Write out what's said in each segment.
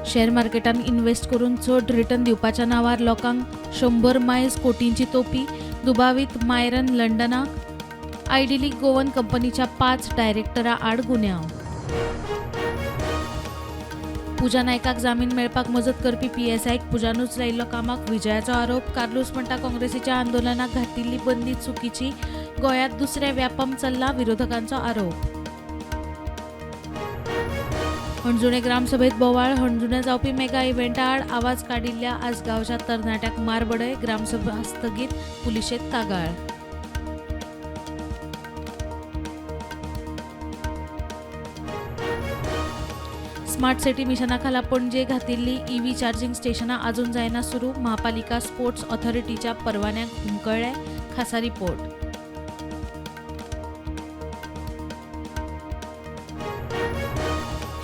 Share मार्केटान invest करून चड रिटर्न दिवपाच्या नांवार लोकांक 100 मायज कोटींची तोपी. दुबावीत मायरन लंडनाक आयडिलीक गोवन कंपनीच्या 5 डायरेक्टरा आड गुन्यांव. पूजा नायकाक जामीन मेळपाक मजत करपी पीएसआयक पुजानूच लायिल्लो कामाक विजयाचो आरोप. कार्लूस म्हणटा काँग्रेसीच्या आंदोलनाक घातिल्ली बंदी चुकीची. गोंयांत दुसरें व्यापम चल्लां, विरोधकांचो आरोप. हणजुणे ग्रामसभेत बोवाळ. हणजुण्या जावपी मेगा इव्हेंटा आड आवाज काडिल्ल्या आसगांवच्या तरणाट्याक मारबडय. ग्रामसभा स्थगीत, पुलिशेंत कागाळ. स्मार्ट सिटी मिशनाखाला पणजे घातिल्ली ईव्ही चार्जिंग स्टेशनां अजून जायना सुरू. महापालिका स्पोर्ट्स ऑथॉरिटीच्या परवान्यांक हुमकळ्ळे. खासा रिपोर्ट.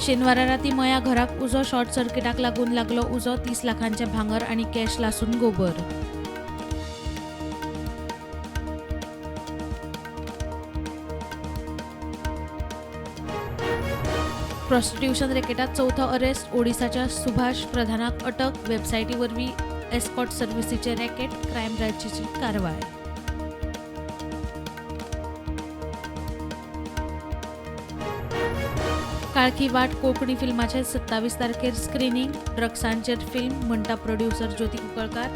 शेनवारा राती मया घराक उजो. शॉर्ट सर्किटाक लागून लागलो उजो. 30 लाखांचे भांगर आनी कॅश लासून गोबर. प्रॉस्टिट्यूशन रॅकेटात चवथो अरेस्ट. ओडिसाच्या सुभाष प्रधानाक अटक. वेबसायटी वरवीं एस्कॉर्ट सर्व्हिसीचे रॅकेट. क्रायम ब्रांचीची कारवाय. काळखी वाट कोंकणी फिल्माचें 27 तारखेर स्क्रिनींग. ड्रग्सांचेर फिल्म म्हणटा प्रोड्युसर ज्योती कुंकळकार.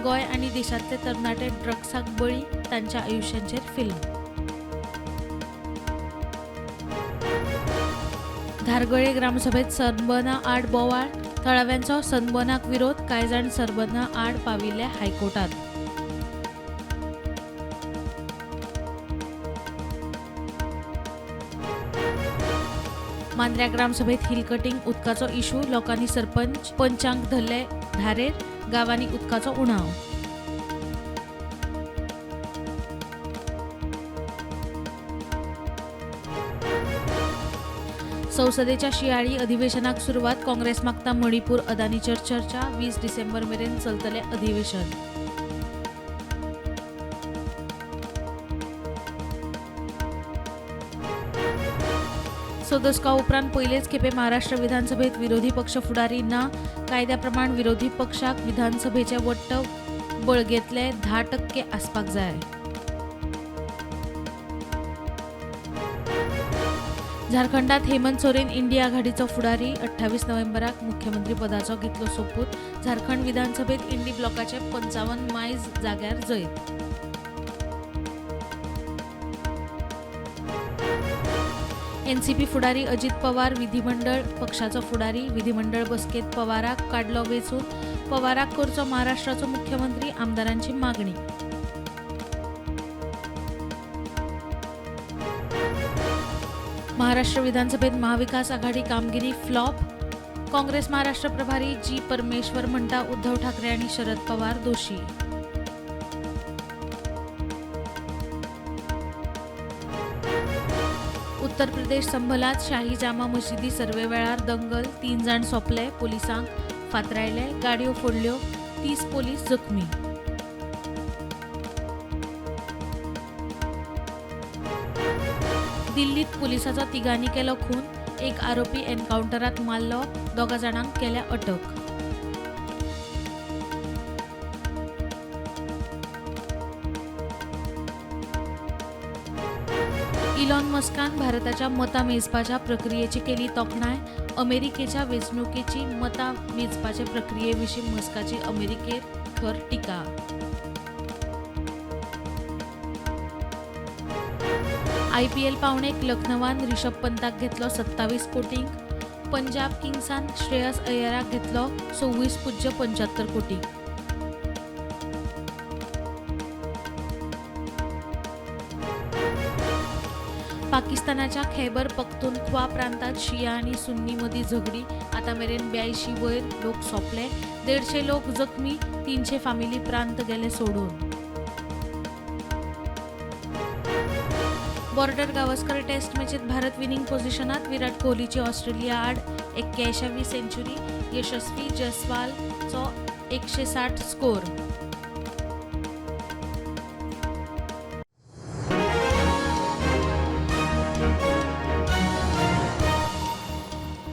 गोंय आनी देशांतले तरणाटे ड्रग्साक बळी, तांच्या आयुश्याचेर फिल्म. धारगळे ग्रामसभेत सनबर्ना आड बोवाळ. थळाव्यांचो सनबर्नाक विरोध. कांय जाण सनबर्ना आड पाविल्ले हायकोर्टात. मांद्र्या ग्रामसभेत हिल कटिंग उदकाचो इशू. लोकांनी सरपंच पंचांक धरले धारेर. गांवांनी उदकाचो उणाव. संसदेच्या शियाळी अधिवेशनाक सुरवात. काँग्रेस मागता मणिपूर अदानीचेर चर्चा. 20 डिसेंबर मेरेन चलतलें अधिवेशन. सदस्का उपरांत पयलेच खेपे महाराष्ट्र विधानसभेत विरोधी पक्ष फुडारी ना. कायद्या प्रमाण विरोधी पक्षाक विधानसभेचे वट्ट बळगेंतले 10% आसपाक जाय. झारखंडात हेमंत सोरेन इंडिया आघाडीचो फुडारी. 28 नोव्हेंबराक मुख्यमंत्रीपदाचो घेतलो सोपूत. झारखंड विधानसभेत इंडी ब्लॉकाचे 55 मायज जाग्यार जैत. एनसीपी फुडारी अजित पवार विधिमंडळ पक्षाचो फुडारी. विधिमंडळ बसकेत पवाराक काडलो वेंचून. पवाराक करचो महाराष्ट्राचो मुख्यमंत्री, आमदारांची मागणी. महाराष्ट्र विधानसभेत महाविकास आघाडी कामगिरी फ्लॉप. काँग्रेस महाराष्ट्र प्रभारी जी परमेश्वर म्हणटा उद्धव ठाकरे आणि शरद पवार दोषी. उत्तर प्रदेश संभलात शाही जामा मशिदी सर्वे वेळार दंगल. 3 जाण सोंपले. पोलिसांक फातरायले, गाडयो फोडल्यो. 30 पोलीस जखमी. दिल्लीत पोलिसाचो तिगांनी केलो खून. एक आरोपी एन्कावंटरात मारलो. 2 जाणांक केल्या अटक. इलॉन मस्कान भारताच्या मतां मेजपाच्या प्रक्रियेची केली तोखणाय. अमेरिकेच्या वेंचणुकेची मतां मेजपाचे प्रक्रिये विशीं मस्काची अमेरिकेर खर टिका. आयपीएल पावणेक लखनवान रिषभ पंताक घेतलो 27 कोटींक. पंजाब किंग्सान श्रेयस अय्यराक घेतलो 26.75 कोटींक. पाकिस्तानाच्या खैबर पख्तूनख्वा प्रांतात शिया आनी सुन्नी मदीं झगडी. आतां मेरेन 82 वयर लोक सोंपले, 150 लोक जखमी. 300 फामिली प्रांत गेले सोडून. बॉर्डर गावस्कर टेस्ट मॅचीत भारत विनिंग पोझिशनात. विराट कोहलीची ऑस्ट्रेलिया आड 81वी सेंच्युरी. यशस्वी जयस्वालचो 160 स्कोर.